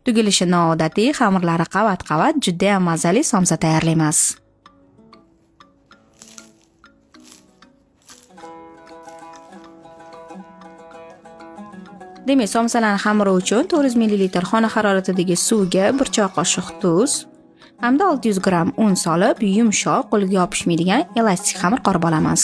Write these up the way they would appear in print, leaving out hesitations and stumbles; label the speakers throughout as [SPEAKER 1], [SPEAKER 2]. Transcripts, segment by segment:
[SPEAKER 1] Tugilishi noodatiy, xamirlari qavat-qavat, juda ham mazali somsa tayyorlaymiz. Demak, somsalarni xamiri uchun 400 ml xona haroratidagi suvga 1 choy qoshiq tuz hamda 600 gramm un solib, yumshoq, qo'lga yopishmaydigan elastik xamir qorib olamiz.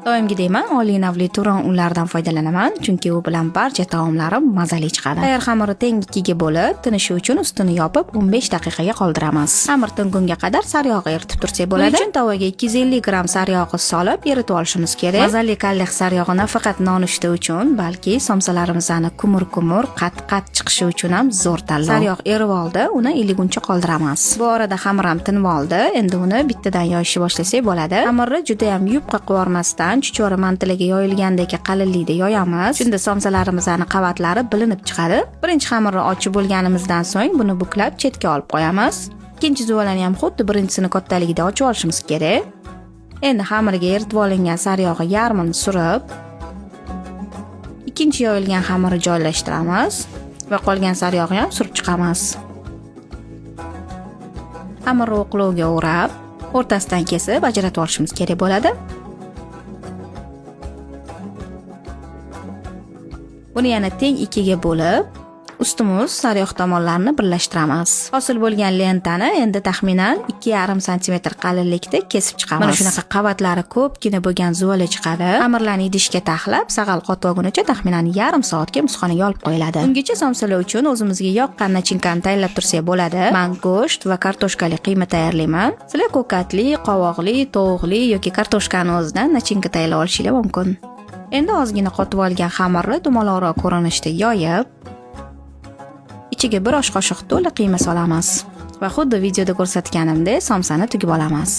[SPEAKER 1] Doimgidek man oliy navli turon unlaridan foydalanaman, chunki u bilan barcha taomlarim mazali chiqadi. Tayyor xamirni teng ikkiga bo'lib, tinishi uchun ustini yopib 15 daqiqaga qoldiramiz. Xamir tingunga qadar saryog'i eritib tursak bo'ladi. Buning uchun tovaga 250 gramm saryog'i solib eritib olishimiz kerak. Mazali kallix saryog'i nafaqat nonushta uchun, balki somsalarimizni kumur-kumur, qat-qat chiqishi uchun ham zo'r tanlov. Saryog' erib oldi, uni iliguncha qoldiramiz. Bu orada xamir ham tinib oldi. Endi uni bittadan yoyishni boshlasak bo'ladi. Xamirni juda ham yupqa qilib chuchvara mantilarga yoyilgandek qalinlikda yoyamiz. Shunda somsalarimizni qavatlari bilinib chiqadi. Birinchi xamirni ochib bo'lganimizdan so'ng buni buklab chetga olib qo'yamiz. Ikkinchi zuvalani ham xuddi birinchisini kattaligida ochib olishimiz kerak. Endi xamirga eritib olingan saryog'i yarmini surib, ikkinchi yoyilgan xamirni joylashtiramiz va qolgan saryog'ni ham surib chiqamiz. Xamirni o'qlovga o'rab, o'rtasidan kesib ajratib olishimiz kerak bo'ladi. Buni yana teng ikkiga bo'lib, ustimiz sariyog' tomonlarini birlashtiramiz. Hosil bo'lgan lentani endi taxminan 2,5 sm qalinlikda kesib chiqamiz. Mana shunaqa qavatlari ko'pgina bo'lgan zuvala chiqadi. Xamirlarni idishga taxlab, sag'al qotib olgunicha taxminan yarim soatga muzxonaga olib qo'yiladi. Ungacha somsalar uchun o'zimizga yoqqan nachinkani tayyorlab tursak bo'ladi. Men go'sht va kartoshkali qiyma tayyorlayman. Sizlar ko'katli, qovoqli, tovuqli yoki kartoshkani o'zidan nachinka tayyorlab olishingiz mumkin. Endi ozgina qotib olgan xamirni dumaloqroq ko'rinishda yoyib, ichiga bir osh qoshiq to'la qiyma solamiz va xuddi videoda ko'rsatganimdek somsani tugib olamiz.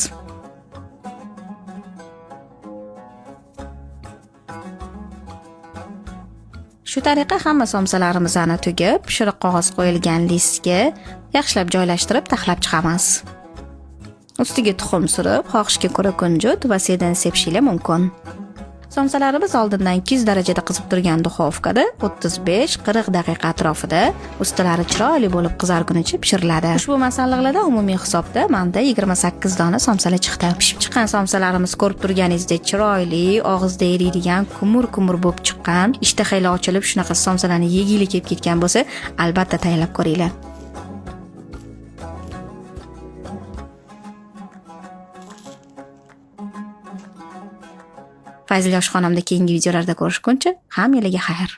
[SPEAKER 1] Shu tariqa hamma somsalarimizni tugib, pishiriq qog'oz qo'yilgan listga yaxshilab joylashtirib taxlab chiqamiz. Ustiga tuxum surib, xohishga ko'ra kunjut va sedan sepishinglar mumkin. Somsalarimiz oldindan 200 darajada qizib turgan duxovkada 35-40 daqiqa atrofida ustilari chiroyli bo'lib qizargunicha pishiriladi. Ushbu masalliqlarda umumiy hisobda menda 28 dona somsalar chiqdi. Pishib chiqqan somsalarimiz ko'rib turganingizdek chiroyli, og'izda eriydigan, kumur-kumur bo'lib chiqqan. Ishtahanglar ochilib, shunaqa somsalarni yegili kelib ketgan bo'lsa, albatta tayyorlab ko'ringlar. Fayzli oshxonamda keyingi videolarda ko'rishguncha hammalarga xayr.